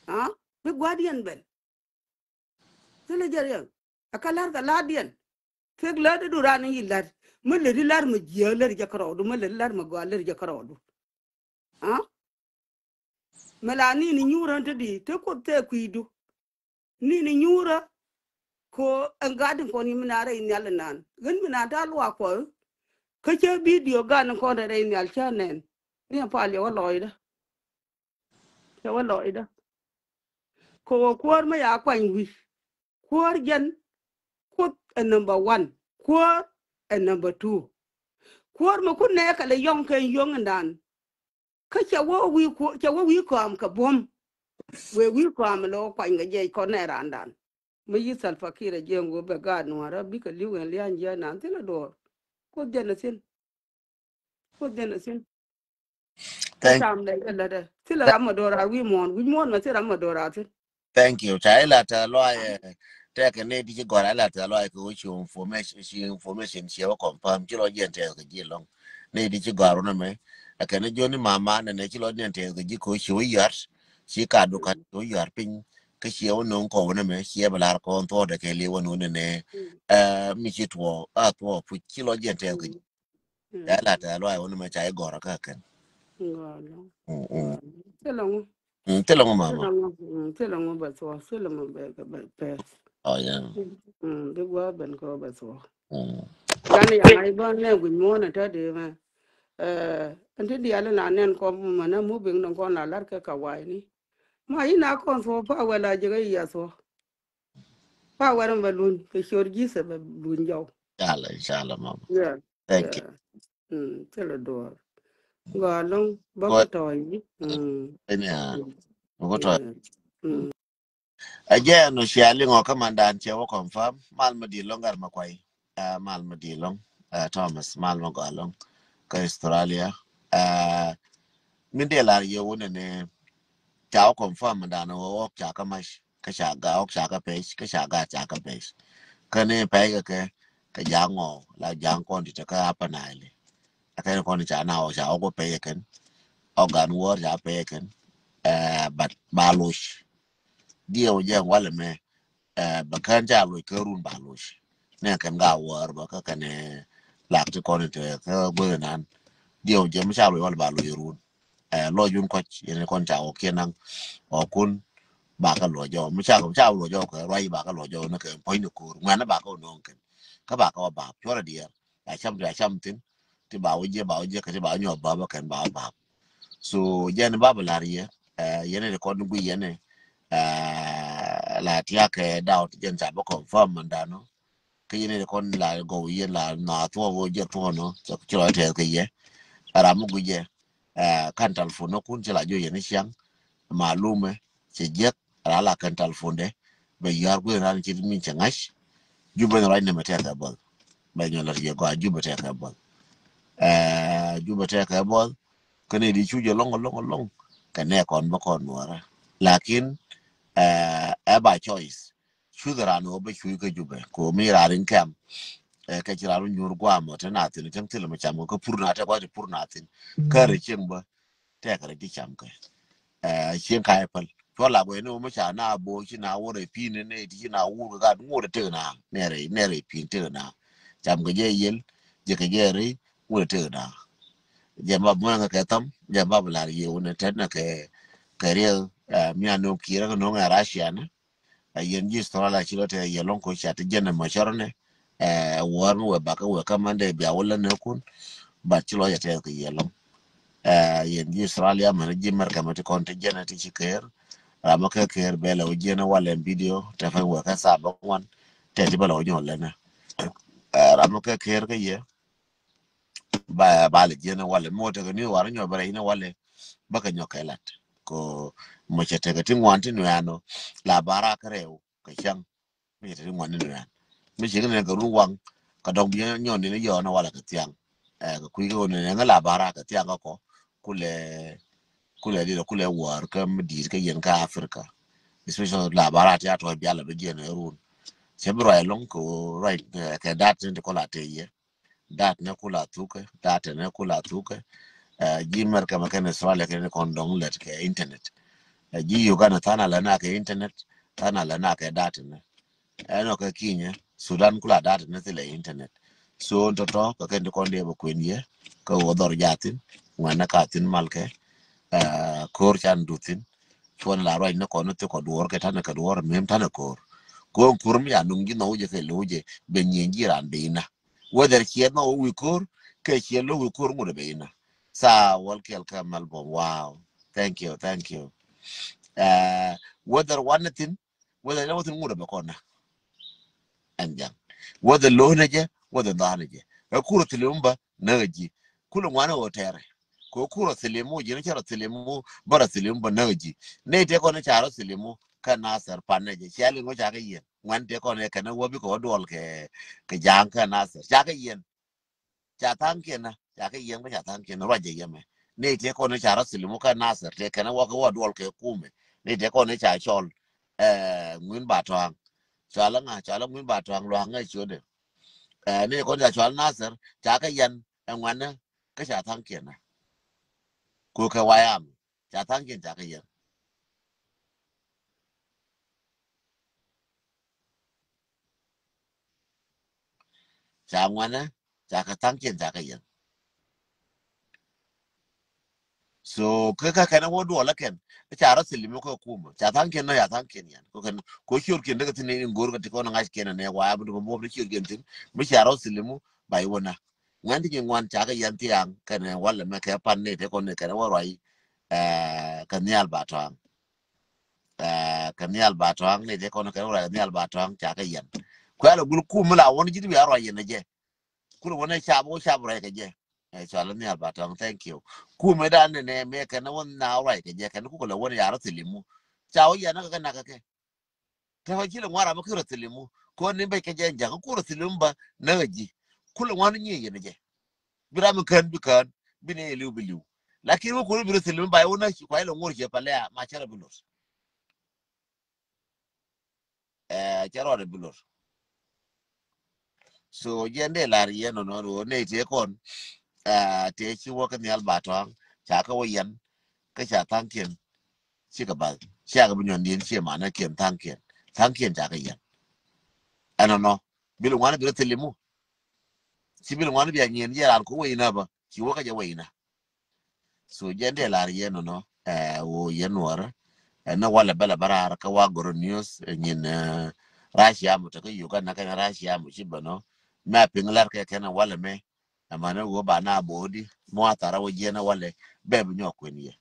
Aa? Bi gua̱a̱thdiɛn ben. Thilɛ jɛ riɛŋ. Ɛ kä la̱r kɛ la̱rdiɛn. Kek lätdu ran i̱ la̱t. Mi lätdi la̱r mi jiääk lät jɛ kärɔɔdu, mi lätdi la̱r mi gɔaa lät jɛ kärɔɔdu. Aa? Mi la ni̱n i̱ nyuurä ti di, te Kuoth tëë kui̱du. Ni̱n i̱ nyuurä ko ɛn gat in kɔn i̱ mi na rɛy nhial inan. Ɣän mi na ta̱a̱ luaak kuɔth. Kä cä bidio gan in kɔn rɛy nhial cä nɛn. Ni a pal yɛ wä lɔcdä. Cɛ wä lɔcdä. Kɛ ɣöö kuäär mi ya kuany wi̱i̱. Kuäär jɛn Kuoth ɛ number one. Kuäär ɛ number two. Kuäär mi kun nɛɛkɛ lɛ yɔ̱ŋ kɛ yɔ̱ŋ indan. Kä cɛ wä wi̱i̱ kuäär, cɛ wä wi̱i̱ kɔam kɛ buɔ̱m. Wëë wi̱i̱ kɔam lɛ wä kuany kɛ jiɛc kɔn nɛ raandan. Mi yi̱ Salva Kiir ɛ jiɛn wä bɛ gaat Nuäärä bikɛ li̱w ɛn lia̱a̱ny jiɛn naan thilɛ duɔ̱ɔ̱r. Kuoth jɛn ɛ thi̱n. Kuoth jɛn ɛ thi̱n. Thank Tam lɛ jɛ lätdɛ. Thilɛ ram mɛ do̱raar wi̱i̱ muɔ̱ɔ̱n. Wi̱i̱ muɔ̱ɔ̱n mɛ thilɛ ram mɛ do̱raar thi̱n. Thank you. Ca ila tɛ lɔac, eh, tɛkɛ ni di ci gɔr ila tɛ lɔac kɛ wä ci information, ci information ci wä confirm. Ci lɔ jiɛn tɛth kɛ ji̱ lɔŋ. Ni di ci gɔr wä nɛ mɛ. Ɛ kɛn ni joni mama nɛ nɛ ci lɔ jiɛn tɛth kɛ ji̱ kɛ wä ci wä yɔ̱a̱r. Ci ka duka ci wä yɔ̱a̱r piny. Kä ci wä no̱o̱ŋ kɔ wä nɛ mɛ. Ci ɛ bɛ lar kɔn thuɔɔdɛ kɛ li wä no̱o̱ŋ nɛ nɛ. Ɛ, mi ci tuɔ, a tuɔ puc ci lɔ jiɛn tɛth kɛ ji̱. Ca ila tɛ luay wun mɛ ca igɔrɔ kä kɛn. Gɔlɔ. Mm, mm. Thilɛ ŋu. Mm, thilɛ ŋu mama. Thilɛ ŋu, mm, thilɛ ŋu bɛ thuɔ, thilɛ ŋu bɛ, bɛ, bɛ pɛr. Oh, yeah. Mm, bi gua̱a̱ ben kɔ bɛ thuɔ. Mm. Gani ya ŋa̱c bä nɛ guic muɔ̱ɔ̱n ɛ tɔ di mɛ. Ɛ, ɛn ti diaal na nɛn kɔ mɛ na mu biŋ ni kɔn la lar kɛ ka wa̱i̱ni. Ma yi na kɔn thuɔ pa wɛ la jɛ kɛ yi a thuɔ. Pa wɛr mɛ luny kɛ ciöt Jesus bɛ luny jɔw. Inshallah, inshallah, mama. Yeah. Thank you. Yeah. Mm, thilɛ duɔɔr. Gɔaa loŋ bä kɛ tɔɔy. Mm. Anyhow. Bä kɛ tɔɔy. Yeah. Mm. Ɛ jɛ ɛn ɔ cia liŋ ɔ kä mandan cɛ wä confirm. Mal mi di loŋ gar ma kuay. Ah, mal mi di loŋ. Ah, Thomas, mal mi gɔaa loŋ. kä Australia. Ɛ, min dee lar yɛ wä nɛnɛ ca wä confirm dan wä ɣɔk ca kä mac kä ca ga ɣɔk ca kä pec kä ca ga ca kä pec. Kä ni pec kɛ kɛ kɛ ja̱a̱ŋ ɔ la ja̱a̱ŋ kɔn ti te kä Upper Nile. Ɛ kɛn kɔn ca na ɣɔk ca ɣɔk wä pec kɛn ɣɔk gan wäär ca pec kɛn. Ɛ, but ba loc diɛ wä jɛ walɛ mɛ. Ɛ, bɛ kään ca loc kä run ba loc. Nɛ kɛn ga wäär bä kä kɛn lak ti kɔn te kä guäth nan. Diɛw jɛ mi ca loc wal ba loc run. Ɛ, lɔc yun kɔc yɛn kɔn ca wä kiɛ naŋ wä kun ba kä luɔc jɔw mi ca ca luɔc jɔw kɛ ruac ba kä luɔc jɔw ni kɛ puɔ̱ny ni ko̱r ŋuɛn ba kä wä no̱o̱ŋ kɛn kä ba kä wä baap cuɔrɛ diɛɛr. Ba cam ti ba cam thin ti ba wä jiɛ ba wä jiɛ kɛ ti ba wä nyɔk baap kɛn ba wä baap. So jɛn ba bɛ lar yɛ, ɛ, yɛn ni kɔn gui yɛn ni, ɛ, la tiak kɛ doubt jɛn ca bä confirm man dano. Kä yɛn ni kɔn la gɔw yɛn la na thuɔ wä jɛ thuɔ nɔ cɛ ci lɔ tɛth kɛ yɛ. Ram mi gui jɛ, ɛ, kan telephone nɔ kun ci la jo yɛn ni ciaŋ. Malumɛ cɛ jiɛk ra la kɛn telephone dɛ bɛ yɔr guin ran ci min cɛ ŋa̱c. Jubɛ ni ruac ni mɛ tɛkɛ bɔth bɛ nyɔ lɛ yɛ gɔaa Jubɛ tɛkɛ bɔth. Ɛ, Jubɛ tɛkɛ bɔth kɛ ni di cu jɛ lɔŋ lɔŋ lɔŋ kɛ nɛ kɔn bä kɔn nuɔrä. Lakin ɛ, ɛ ba choice. Cuth ran wä bä cuc kä Jubɛ ko mi ran in kɛm. Ɛ, kɛ ci ran wä nyuur guam wä te na thin cäŋ thil mɛ cam kɛ pur na te kɔc te pur na thin. Kä rɛ cieŋ bä tɛkɛ rɛ ti cam kɛ. Ɛ, cieŋ ka ɛ päl cuɔ la guɛ ni wä mi ca na bo ci na wä rɛ pin ni ti ci na wur kɛ gat ŋot tek na nɛ rɛ nɛ rɛ pin tek na. Cam kɛ jɛ yel jɛ kɛ jɛ rɛ ŋot tek na. Jɛ ma muɛŋ kɛ tham jɛ ma blar yɛ wä ni tɛt na kɛ kɛ riɛk. Ɛ, mi a no̱o̱ŋ kiɛ rɛ kɛ no̱o̱ŋ ɛ Russia ni. Ɛ, yɛn ji̱ Australia ci lɔ tɛ yɛ lɔŋ ko ca ti jɛn ɛmɔ cɔrɔ nɛ. Ɛ, wäär mi wɛ bakä wɛ kä Monday bia wä lä nɛ kun. But ci lɔ yɛ tɛ kɛ yɛ lɔŋ. Ɛ, yɛn ji̱ Australia mɛn ji̱ America mɛ ti kɔn ti jɛn ti ci ker. Ram mɛ kɛ ker bɛ lɛ wä jiɛn walɛ video tɛ fɛn wɛ kä saa bä ŋuan. Tɛ ti bɛ lɛ wä nyɔ lɛ nɛ. Ɛ, ram mɛ kɛ ker kä yɛ. Ba ba lɛ jiɛn walɛ mi wä tekɛ ni war nyɔ bɛ rɛ in walɛ. Bä kɛ nyɔ kɛ lat ko mɔ cɛ tekɛ ti ŋuan ti nuɛ anɔ. La bara kɛ rɛw kɛ cäŋ. Mi cɛ ti ŋuan ni nuɛ an mi cɛ kɛ nɛ kɛ ru waŋ. Kɛ dɔŋ bi nyɔ ni ni yɔ na walɛ kɛ thiaŋ. Ɛ, kɛ kui̱ kɛ wä ni nɛ ŋä la bara kɛ thiaŋ kɛ kɔ. Kulɛ kulɛ di kulɛ war kɛ mi di̱i̱t kɛ yɛn kä Africa. Especially la bara ti a tɔ bialɛ bi jiɛn run. Cɛ bi ruac lɔŋ kɛ ruac kɛ dat ni ti kɔ la te yɛ. Dat ni kula thukɛ dat ni kula thukɛ. Ɛ, ji̱ America mɛ kɛn Australia kɛn kɔn dɔŋ lɛt kɛ internet. Ɛ, ji̱ Uganda than alɛ na kɛ internet than alɛ na kɛ dat ni. Ɛn ɔ kɛ Kenya Sudan kula dat ni thilɛ internet. So tɔtɔ kɛ kɛn ti kɔn diɛ bɛ kuen yɛ kɛ wä dhɔr jathin ŋuɛn ni ka thin mal kɛ. Ɛ, ko̱r can du thin. Cuɔn la ruac ni kɔn ni thikɔ duɔr kɛ tanɛ kɛ duɔr mem tanɛ ko̱r. Ko̱r ko̱r mi ya nuŋ ji̱ nhɔw jɛ kɛ lo̱w jɛ bɛ nyieny ji̱ ran bɛ ina. Whether ciɛ nhɔw wi̱i̱ ko̱r kɛ ciɛ lo̱w wi̱i̱ ko̱r ŋut bɛ ina. Sa wäl kɛl kä Melbourne. Wow. Thank you, thank you. Ɛ, whether wanɛ thin whether lɛ wä thin ŋut bɛ kɔn na. Ɛn jaŋ whether lo̱w ni jɛ whether dhan ni jɛ. Ɛ kurɛ thilimu bä näk ji̱. Kulɛ ŋuan ɛ wä tɛrɛ. Kɛ kurɛ thilimu ji̱ ni cɛ rɔ thilimu bä rɔ thilimu bä näk ji̱. Ni tɛ kɔn ni ca rɔ thilimu kä Nasir pan ni jɛ cia liŋ wä ca kɛ yɛn. Ŋuan tɛ kɔn ɛ kɛn wä bikɛ wä duɔl kɛ kɛ ja̱a̱ŋ kä Nasir ca kɛ yɛn. Ca thaŋ kiɛn na ca kɛ yɛn kä ca thaŋ kiɛn na ruac jɛ yɛmɛ. Ni tɛ kɔn ni ca rɔ thilimu kä Nasir tɛ kɛn wä kɛ wä duɔl kɛ kumɛ. Ni tɛ kɔn ni ca cɔl ɛ ŋuin ba tɔaŋ. Cɔal ŋa cɔal ŋuin ba tɔaŋ luaŋ ŋa ciötdɛ. Ɛ, ni kɔn ca cɔal Nasir ca kɛ yɛn ɛ ŋuanɛ kä ca thaŋ kiɛn na. Ko kɛ wayam ca thaŋ kiɛn ca kɛ yɛn. Ca ŋuanɛ ca kɛ thaŋ kiɛn ca kɛ yɛn. So kä kä kɛn wä duɔl kɛn ca rɔ thilimu kä kumä ca thaŋ kiɛn na ca thaŋ kiɛn yɛn ko kɛn ko ciöt kiɛn däk thin in go̱r kä ti kɔn ŋa̱c kiɛn nɛ wa bi duk buɔp ni ciöt kiɛn thin mi ca rɔ thilimu ba iwä na. Ŋuɛn ti nyin ŋuan ca kɛ yɛn thiaŋ kɛn walɛ mɛ kɛ pan ni te kɔn ni kɛn wä ruac. Ɛ, kɛ nhial ba tɔaŋ. Ɛ, kɛ nhial ba tɔaŋ ni te kɔn kɛn wä ruac kɛ nhial ba tɔaŋ ca kɛ yɛn. Kuɛ lɛ gul kumä la wä ni ji̱ ti bia ruac yɛn jɛ. Kulɛ wä ni cap wä cap ruac kɛ jɛ. Ɛ, cɔal nhial ba tɔaŋ, thank you. Kumɛ dan ni nɛ mɛ kɛn wä na ruac kɛ jɛ kɛn kukɛ lɛ wä ni ya rɔ thilimu. Ca wä yɛn kɛ kɛ nak kɛ kɛ. Te wä ci lɛ ŋuan ram kɛ rɔ thilimu. Kɔn ni bɛ kɛ jɛ ja̱k kɛ kurɛ thilimu bä näk ji̱. Kulɛ ŋuan ni nyi yɛn jɛ. Bi ram mi kän bi kän, bi ni liw bi liw. Lakin wä kuri bi rɔ thil mi bay wä na ci kuay lɔ ŋor cɛ pa lɛ ma cɛ rɔ bi lot. Ɛ, cɛ rɔ bi lot. So jɛn dee lar yɛn nɔ nɔ ro ne te kɔn. Ɛ, te ci wä kä nhial ba tɔŋ ca kä wä yɛn kä ca thaŋkiɛn. Ci kä bath ca kä bi nyɔn diɛn ci ma na kiɛn thaŋkiɛn thaŋkiɛn ca kä yɛn. Ɛnɔ nɔ bil ŋuan bi rɔ thil imu. Ci bil ŋuan bi a nyiɛn yɛ ran ko wä inä bä ci wä kä jɛ wä inä. So jɛn dee lar yɛn nɔ nɔ ɛ wo yɛn nuɔrä. Ɛ ni walɛ bɛlɛ bä raar kä wa goro news ɛ nyin ɛ Russia mu te kä Uganda kɛn Russia mu ci bä nɔ. Mɛ piŋ lar kɛ kɛn walɛ mɛ. Ɛmɛnɛ ɣöö ba na bo̱o̱di muathara wä jiɛn ɛ walɛ bɛ bi nyɔk kuën yɛ.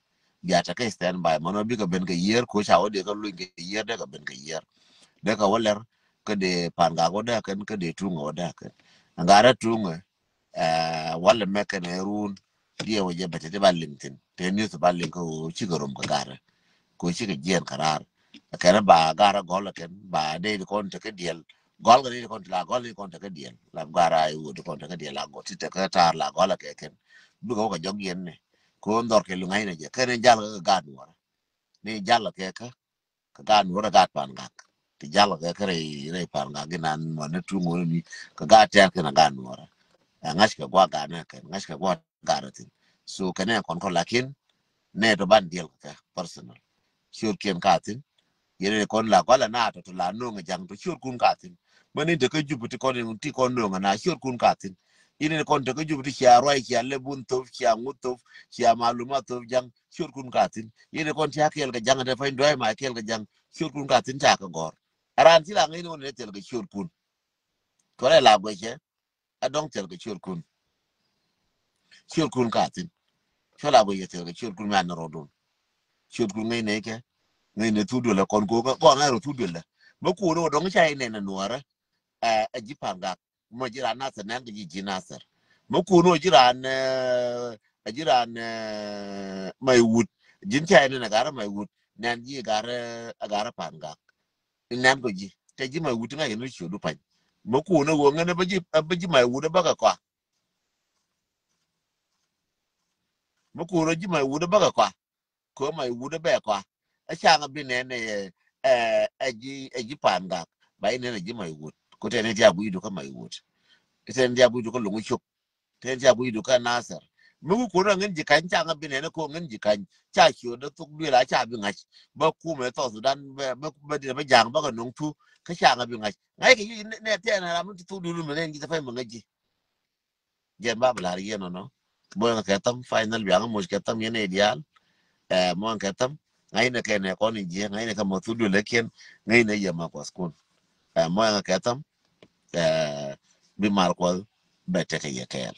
Bia tekɛ stand by mɛn wä bikɛ ben kɛ yiër ko̱ ca wä dee kɛ luny kɛ yiër dee kɛ ben kɛ yiër. Dee kɛ wä lɛr kä dee pan gak wä dee kɛn kä dee tuŋ wä dee kɛn. Ɛn garɛ tuŋ ɛ walɛ mɛ kɛn ɛ run. Diɛ wä jɛ bɛ teti ba liŋ thin te niuth ba liŋ kä ɣöö cikɛ rom kɛ garɛ. Ko cikɛ jiɛn kɛ raar. Kɛn ba garɛ gɔl kɛn ba dee di kɔn tekɛ diɛl. Gɔl kɛ dee di kɔn la gɔl di kɔn tekɛ diɛl la garɛ ai wut di kɔn tekɛ diɛl la gɔl ti tekɛ taar la gɔl kɛ kɛn. Bikɛ wä kɛ jɔk yɛn ni ko ndhɔr kɛ luŋ ai ni jɛ kɛn jal kɛ gaat nuɔrä. Ni jal kɛ kɛ kɛ gaat nuɔrä gaat pan gak. Ti jal kɛ kɛ rɛy rɛy pan gak inan mɔ ni tuŋ wä ni kɛ gaat tɛr kɛn gaat nuɔrä. Ɛ ŋa̱c kɛ gua gaat ni kɛn ŋa̱c kɛ gua gaat thin. So kɛn ɛ kɔn kɔ lakin nɛ to ban diɛl kɛ personal. Ciöt kiɛn ka thin. Yɛn ni kɔn la kɔn la na to to la noŋ jaŋ to ciöt kun ka thin. Mɛ ni te kä jup ti kɔn ti kɔn noŋ na ciöt kun ka thin. Yɛn ni kɔn te kä jup ti cia ruai cia lebun thop cia ŋut thop cia maluma thop jaŋ ciöt kun ka thin. Yɛn ni kɔn cia kɛɛl kɛ jaŋ te pany duai ma kɛɛl kɛ jaŋ ciöt kun ka thin ca kɛ gɔr. Aran ci la ŋäc ni wä ni thil kɛ ciöt kun. Kɔrɛ la guɛcɛ. A dɔŋ thil kɛ ciöt kun. Ciöt kun ka thin. Cɔl a bä yɛ thil kɛ ciöt kun mɛ an rɔ dun. Ciöt kun ŋäc nɛ kɛ ŋäc nɛ thuk duel kɔn ko kɔn ŋäc rɔ thuk duel. Mɛ kun wä dɔŋ ca inɛ nɛ nuɔrɛ. Ɛ ji̱ pan gak mɔ ji̱ ran nathɛr nɛn kɛ ji̱ ji̱ nathɛr. Mɛ kun wä ji̱ ran ɛ ji̱ ran ɛ mɛ wut ji̱n ca inɛ nɛ garɛ mɛ wut nɛn ji̱ garɛ garɛ pan gak. Nɛn kɔ ji̱ te ji̱ mɛ wut ŋa̱c ni ciöt du pany. Mɛ kun wä ŋäc bä ji̱ bä ji̱ mɛ wut bä kɛ kɔa. Mi kuurä ji̱ may wut bäkɛ kɔa. Kö may wut bɛ kɔa. Ɛ caŋ bi nɛn ɛ ɛ ji̱ ɛ ji̱ pan gak. Ba inɛn ɛ ji̱ may wut. Ko tɛn ɛ ti a guidu kä may wut. Tɛn ɛ ti a guidu kä luŋ cuk. Tɛn ɛ ti a guidu kä nasɛr. Mi wi kuurä ŋän ji̱ kany caŋ bi nɛn ɛ ko ŋän ji̱ kany. Ca ciö dä thuk duel a ca bi ŋa̱c. Bä kumɛ thɔth dan bä bä bä ja̱a̱ŋ bäkɛ nuŋ thu. Kä caŋ bi ŋa̱c. Ŋa̱c kɛ yic nɛ tɛn ɛ ram mi ti thuk duel mi nɛn ji̱ thɛ pɛn mi ŋäc ji̱. Jɛn ba bi lar yɛn nɔnɔ. Mɔyɛ kɛ thäm final biaŋ mɔc kɛ thäm yɛn ɛ diaal. Ɛ mɔyɛ kɛ thäm ŋa̱cnɛ kɛ nɛ kɔn in jiɛ ŋa̱cnɛ kɛ mɔ thuk duel lɛ kiɛn ŋa̱cnɛ yɛ ma kuɔth kun. Ɛ mɔyɛ kɛ thäm. Ɛ bi mar kuɔth bɛ tekɛ yɛ kɛɛl.